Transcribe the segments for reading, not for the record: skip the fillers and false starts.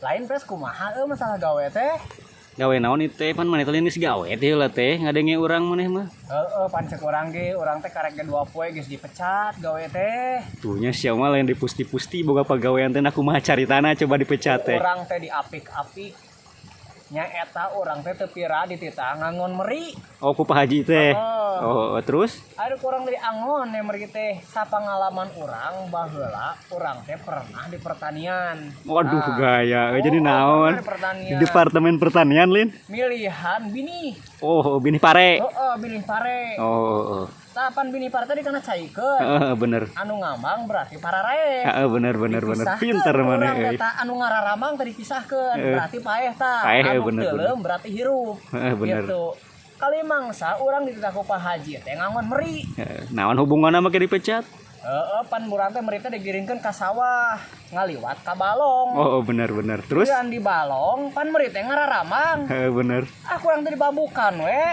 Lain pres, kumaha euy masalah gawe teh? Gawe naon ieu teh? Pan maneh teh geus gawe teh heula teh, ngadenge urang maneh mah. Heeh, pan cek urang ge, urang teh karek ge 2 poe geus dipecat gawe teh. Tuh nya, sia mah lain dipusti-pusti boga pagawean teh. Nah, kumaha caritana coba dipecat teh? Urang teh diapik-apik. Nya eta urang teh teu pira dititah ngangon meri. Oh, ku Pak Haji teh. Heeh. Oh, terus? Aduh, kurang dari angon ya meri teh. Sapangalaman urang baheula, urang teh pernah di pertanian. Waduh, Nah, gaya. Oh, Jadi naon? pernah di pertanian. Di departemen pertanian, Lin? Milihan binih. Oh, binih pare. Heeh, binih pare. Oh. Tapan binih pare teh dikana caikeun. Heeh, bener. Anu ngambang berarti pararae. Heeh, bener bener bener. Pinter maneh euy. Eta anu ngararamang teh dipisahkeun, berarti paeh tah. Paeh, anu bener, teuleum berarti hirup. Heeh, bener. Gitu. Kali mangsa urang dititah ku Pak Haji teh ngangon meri. Heeh, naon hubunganna make dipecat? Heeh, pan urang teh meri teh digiringkeun ka sawah, ngaliwat ka balong. Oh, bener bener. Terus? Giliran di balong, pan meri teh ngararamang. Heeh, bener. Ah, kurang teh dibabukan we.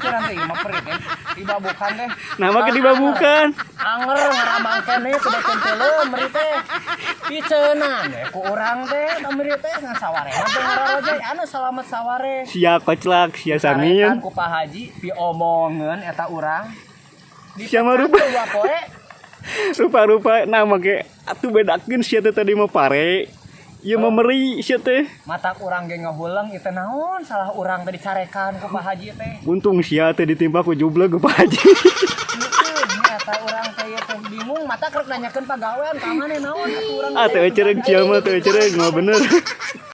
Kurang teh ieu mah meri teh dibabukan teh. Nah, make dibabukan. Anger ngaramang keneh teu bekeun teuleum meri teh. Piceunan we ku urang teh eta meri teh, ngan sawarehna teh ngararojay anu salamet saware. Sia koclak, sia Carekan samin. ku Pak Haji piomongeun eta urang. Sia mah rupa. 2 poe. Rupa-rupa nah make atuh bedakeun sia teh, tadi mah pare. Ieu mah meri sia teh. Matak urang ge ngahuleng itu naon salah urang teh dicarekan ku Pak Haji teh. Untung sia teh ditimpa ku jubleg ku Pak Haji. Heueuh, eta urang teh ieu teh bingung, matak rek nanyakeun pagawean ka maneh naon atuh urang. Ah, teu cereg sia mah, teu cereg mah bener.